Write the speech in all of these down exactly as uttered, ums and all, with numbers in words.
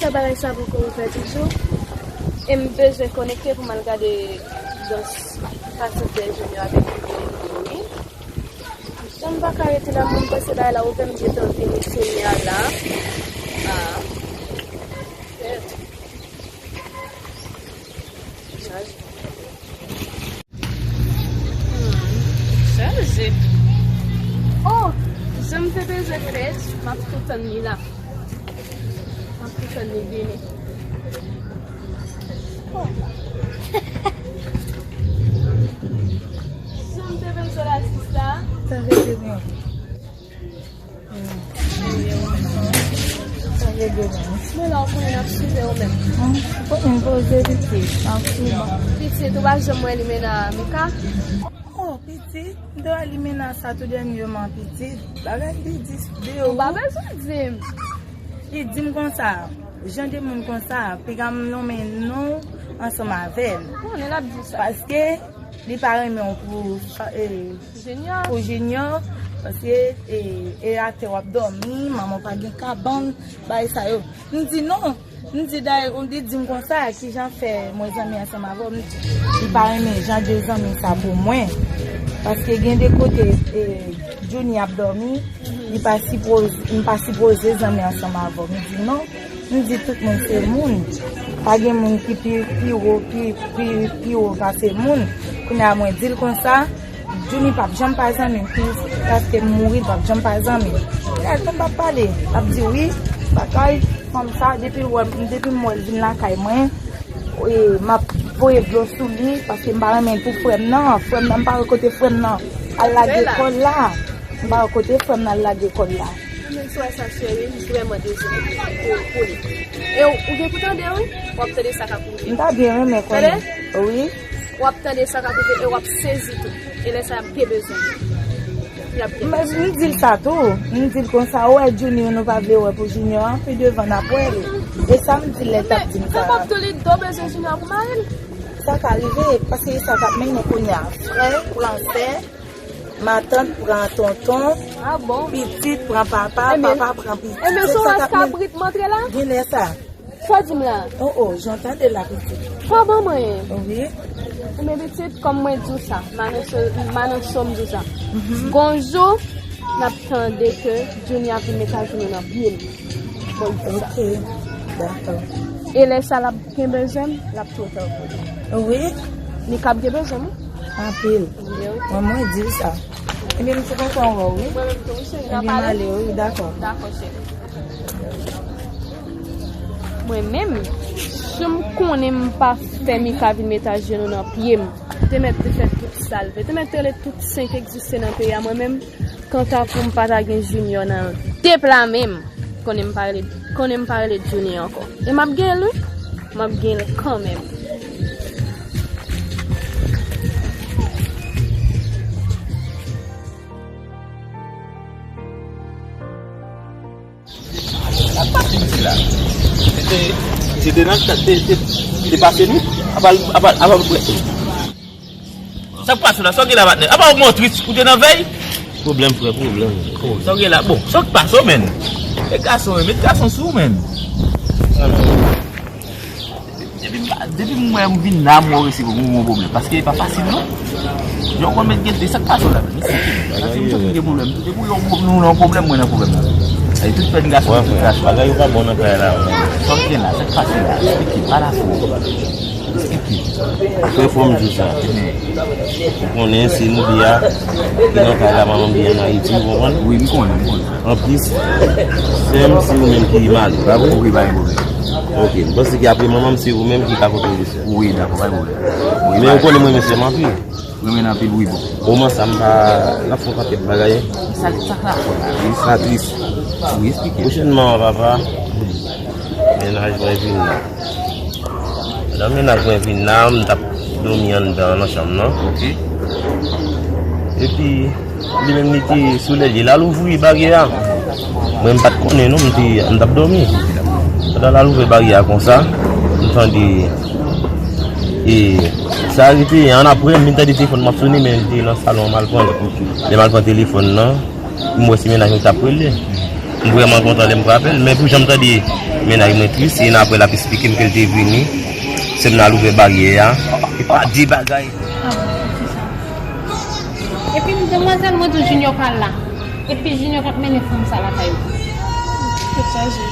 Bagay sa poko ouvè toujou. E m bezwen konekte pou m al gade dans Pasyans de Junior avèk Junior wi. Jan m pa ka rete la, mwen panse bagay la ouvè, m gentan vini kounye a la. Ah. Hmm, chaje. Oh, jan m te bezwen fè, m ap tou tann li la. M ap tou tann li vini. Oh. Jan m te bezwen la jis la. Sa vle di bon. Mwen la, ou konnen n ap swive ou menm. Mwen poze pitit, n ap swive. Pitit, ou pa janm wè limena Mika? Oh, pitit, m te wè limena sa tou dènyèman, pitit. Bagay li di de ou. Ou pa bezwen di m. Li di m konsa, jan de moun konsa, piga m nonmen non ansanm avè l. Konnen l ap di sa. Paske li pa renmen w pou sa, eh, Junior. Pou Junior, paske e, e atè w ap dòmi, manman w pa gen kabann, bagay sa yo. M di non. M di dayè, ou li di m konsa, kijan fè mwen zanmi ansanm avè w? M di, li pa renmen jan de zanmi sa pou mwen. Paske gen de kote e, Junior ap dòmi, li pa sipoze, m pa sipoze zanmi ansanm avè w. M di non. M di tout moun se moun. Pa gen moun ki pi, pi wo, pi, pi, pi wo pase moun. Kounye a mwen di l konsa, Junior p ap janm pa zanmi m, pi paske m mouri, l p ap janm pa zanmi m. Kounye a l tonbe ap pale, l ap di wi, bagay, fanm sa, depi l wè m, depi m wè l vin lakay mwen, e, m ap voye dlo sou li, paske m pa renmen l pou frè m nan, frè m nan, m pa wè kote frè m nan al lage kò l la, m pa wè kote frè m nan al lage kò l la. Mwen sou sa cheri, m vrèman dezole pou, pou li. E ou, ou gen pou tande wi, w ap tande sa k ap rive. M ta byen renmen konnen. Tande? Wi. W ap tande sa k ap rive e w ap sezi tou. E lè sa y ap gen bezwen. Y ap gen bezwen. M di l sa tou. M di l konsa, ou wè Junior nou pa vle wè pou Junior an, pi devan n ap wè l. E sa m di l lè l t ap di m sa. Sa p ap tou li do bezwen Junior pou mari l. Sa ka rive, paske sa k ap mennen kounye a. Frè pran sè, matant pran tonton, ah bon? Pitit pran papa, papa pran pitit. Ebyen, se yon ras kabrit m antre la? Genlè sa. Sa w di m la? Oh, oh, jan tande la, pitit. Fò ban mwen. Wi. Ebyen, pitit, kòm mwen di w sa, manonso, manonso m di w sa. Gon jou, n ap tande ke Junior ap vin met ajounou nan pye m. Bon, l di sa. Ok, dakò. E lè sa l ap gen bezwen m, l ap twò ta pou li. Wi. Li k ap gen bezwen m wi. Anpil. Mwen, mwen di w sa. Ebyen, m te kontan wè w, wi. Mwen menm tou, wi, cheri, n ap pale. Ebyen, m ale, wi, dakò. Dakò, cheri. Mwen menm, si m konnen m pa fè Mika vin met ajounou nan pye m, te mèt te fè tout sa l vle. Te mèt te rele tout sen k egziste nan peyi a, mwen menm, kanta pou m pa ta gen Junior nan de pla men m, konnen m pa rele, konnen m pa rele Junior ankò. E m ap gen l, wi. M ap gen l kanmenm. Sa k pase isi la? Se te, se te nan, te, te, te pase nou? Apa, apa, apa, sa k pase la? Sa w gen la, patnè? Apa w mò tris? Ou te nan vèy? Pwoblèm, frè, pwoblèm. Sa w gen la? Bon, sa k pase w, menn? E gason, men, met gason sou ou, menn. Depi m pa, depi m wè m vin la, m wè w resi pou m gon pwoblèm. Paske e pa fasil, non. Jan w konn met gete, sa k pase w la? Mesye, sa se m soti gen pwoblèm. Depi w yon pwoblèm, nou nan pwoblèm, mwen nan pwoblèm la. Ay, tout pèn gason, tout gason. Bagay yo pa bon nan kay la. Sa w gen la, sa k pase la? Eksplike, pale avè m. Eksplike. Frè, fò m di w sa. Ou konnen se nou de a ki nan kay la, manman m de ann Ayiti, ou konprann? Wi, m konnen, m konnen. Anplis, sè m, se ou menm ki mari, pa vre? Wi, pa gen pwoblèm. Ok, m panse ke apre manman m, se ou menm ki ka kote w sè. Wi, dakò, pa gen pwoblèm. Men ou konnen m renmen sè m anpil. Renmen l anpil, wi, bon. Moman sa, m pa, l ap fè yon pakèt bagay. Sa, sa k la fè la? Wi, sa tris. Wi, eksplike. Pwochènman, papa, mennaj mwen vin la. Pandan mennaj mwen vin la, m t ap dòmi anndan nan chanm nan. Ok. Epi, li menm li te sou lè l ye, l al ouvri baryè a. Mwen, m pa t konnen non, m te, m t ap dòmi. Pandan l al ouvri baryè a konsa, m tande, e, sa rete, annapre, m vin tande telefòn m ap sone, men li te nan salon, m al pran l. Lè m al pran telefòn nan, m wè se mennaj mwen k t ap rele. M vrèman kontan lè m frape l, men pou jan m tande Mennaj mwen tris, e n apre l ap esplike m ke l te vini. Sè m nan al ouvè baryè a. E pa de bagay. Ah bon, se sa. Epi, demwazèl, mwen di w Junior pa la. Epi, Junior k ap mennen fanm sa lakay ou. Tèt chaje.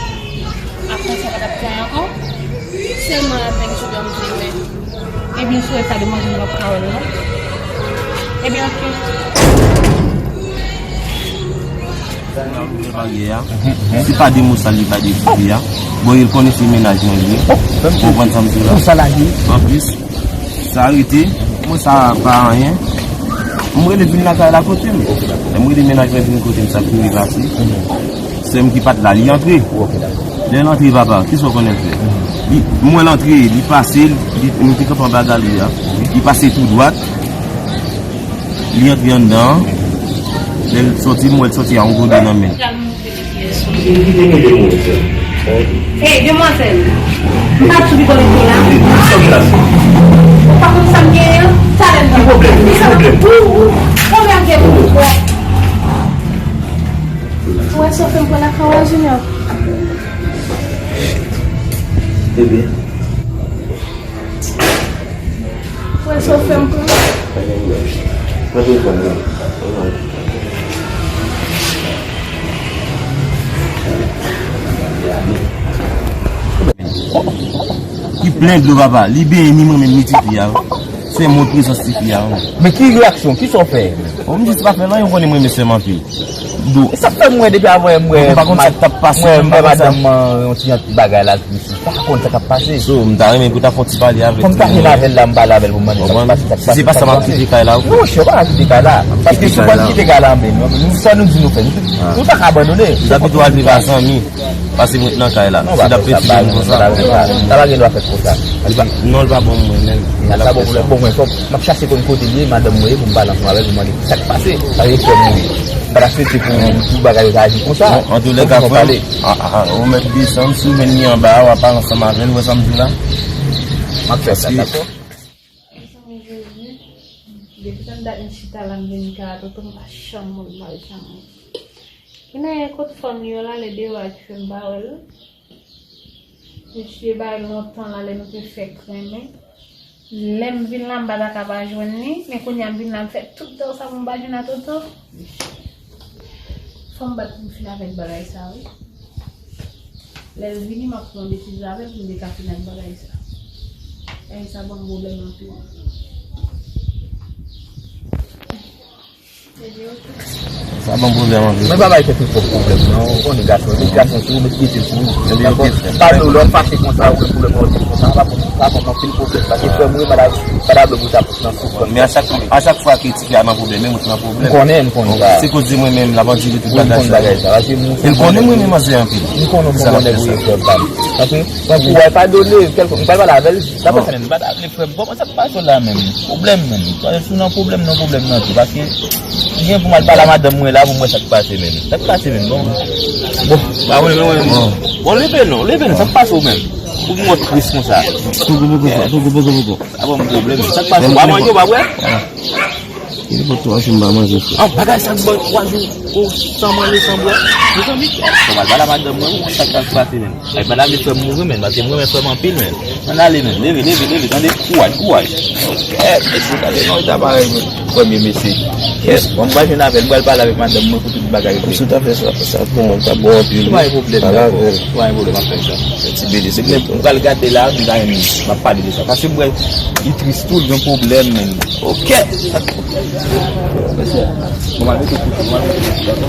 Apre sa, pa t ap di anyen ankò? Sèlman avèk Junior m vle wè. Ebyen, si w wè sa, demwazèl, m p ap ka wè l non. Ebyen, oke. Sa l ap ouvè baryè a. Se pa de mo sa li bay de kote a. Bon, e l konnen se mennaj mwen li ye. Ou konprann sa m di w la? Pou sa la ye. Anplis, sa rete, mwen sa pa anyen. M rele vin lakay la kote m. Lè m rele mennaj mwen vin kote m, sa k rive pase. Sè m ki pa t la, li antre. Lè l antre, papa, kisa w konnen l fè? Li, m wè l antre, li pase, li, nou te kanpe anba galri a. Li pase tou dwat. Li antre anndan an. Lè l sòti, m wè l sòti a yon gode nan men l. Li kite mete moun sa. Hey, demwazèl! M pa t sou bidon mete la. Ou pa konn sa m genyen an? Talè m nan. Ki pwoblèm? Ki pwoblèm? Konbyen m gen pou ou? Ou wè sa w fè m pran lakay w a, Junior? Bebe. Ou wè sa w fè m pran? Pran telefòn nan. Ki plen dlo, papa. Li benyen ni mwen menm, ni tifi a. Se mwen prezans tifi a. Men ki reyaksyon? Kisa w fè? Bon, m jis pa fè l anyen, ou konnen mwen renmen sè m anpil. Dou. E sa fè m wè depi avè m wè. Ou pa konn sa k t ap pase, mwen, m pa konn sa. Madanm mwen, yon ti bagay la, m pa konn sa k ap pase. So, m ta renmen pou ta fè yon ti pale avè l. Fò m ta vin avè l la, m pale avè l pou m mande sa k pase, sa k pase. Si se pa sa, m ap kite kay la, wi. Non, chè, pa kite kay la. Paske si w pa kite kay la, men, nou, sa nou di nou fè. Nou pa ka abandone. M ta pito al viv a zanmi. Pase mwen nan kay la. Si l ap refije m konsa. Sa pa gen dwa fèt konsa. Li pa, non, li pa bon mwen menm. Sa bon pou mwen, fòk m ap chache konn kote l ye, madanm mwen ye, pou m pale ansanm avè l, pou m mande sa k pase. Sa se frè m ye. M pa ta swete pou, pou bagay yo ta aji konsa. Bon, antoulèka, frè m, a, a, a, ou mèt desann, si w jwenn li anba a, w a pale ansanm avè l, ou wè sa m di w la? M ap fè sa, dakò? Mezanmi, Jezi, depi tann dat m chita la, m vin ka, tonton m pa janm moun mal janm. Genlè kot fanm yo la, lè deyò a ki fè m pa wè l. Mesye bay lontan la, lè nou te fèk renmen. Lè m vin la, m pa ta ka pa jwenn li, men kounye a m vin la, m fè tout tan sa pou m pa jwenn a tonton. Fò m bat pou m fin avèk bagay sa, wi. Lè l vini, m ap pran desizyon avè l pou m te ka fin ak bagay sa. Bagay sa ban m pwoblèm anpil. Sa ban m pwoblèm anpil. Mwen pa bay tèt ou twòp pwoblèm, non. Ou konnen gason, met gason sou ou, met pyete sou ou. Dakò? Pa di w lè w fache konsa, ou gen pwoblèm, ou di konsa, pa bon, pa ban m anpil pwoblèm. Paske frè m, wi, pa ta, pa ta vle pou ta nan soufrans. Men a chak, a chak fwa ke tifi a nan pwoblèm, men mwen nan pwoblèm. M konnen, m konnen sa. Se koze mwen menm, l ap andire tout bagay sa. Wi, m konn bagay sa. Paske m, e l konnen mwen renmen manzè anpil. M konnen, m konnen nèg ou ye, frè m pa m. Paske, tankou w pa padone, kèlkonk, m pral pale avè l, sa pa fè. M pa ta vle frè m, kòman sa k pase w la menm? Pwoblèm menm. Paske si w nan pwoblèm, nan pwoblèm nan tou. Paske m gen pou m al pale a madanm mwen la pou m wè sa k pase menm. Sa k pase menm, bon. Bon, pa mwen, mwen, mwen. Bon, leve non, leve non, sa k pase w menm? Pou m wè w tris konsa. Poko, poko, poko, poko, poko. Sa ban m pwoblèm. Sa k pase w? W pa manje, w pa bwè? Ki nenpòt twa jou m pa manje, frè. Ah, bagay sa m bay twa jou, oh, san manje, san bwè. Mezanmi, kòman pale a madanm mwen, ou konn sa k pral pase menm. Ay, madanm li fè m mouri menm, paske m renmen frè m anpil menm. Ann ale menm, leve, leve, leve, tande, kouraj, kouraj. Kèt, mesye, gade non eta parèy mwen. Premye mesye. Kèt, bon, m pral jwenn avè l, m pral pale avèk madanm mwen pou tout bagay. Si w ta fè sa, sa pou mwen, ta bon anpil. Ou pa gen pwoblèm, dakò. Ou pa gen pwoblèm, m ap fè sa. Ti bebe, se mwen, m pral gade la, m ta renmen, m ap pale de sa. Paske m wè li tris tou, l gen pwoblèm menm. Ok. Bon, m al mete kouch, m al mete kouch, dakò?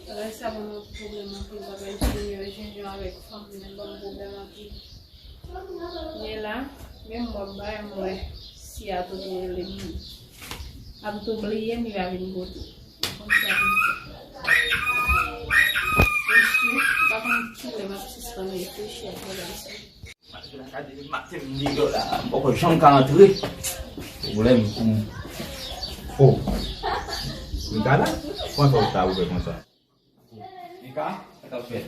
Bagay sa ban m pwoblèm anpil, bagay Junior, Junior avèk fanm li ban m pwoblèm anpil. Ye la, menm mwen bay mwen si a tonton rele m. A tonton bliye m, li pa vin kote. Konn sa pou m fè. Mesye, m pa konn kilè m ap sispann reflechi ak bagay sa. Mache la, gade, maten m deyò la, m poko janm ka antre. Pwoblèm pou m. Oh. Mika la? Kòman fè w ta ouvè konsa? Mika, sa k ap fèt?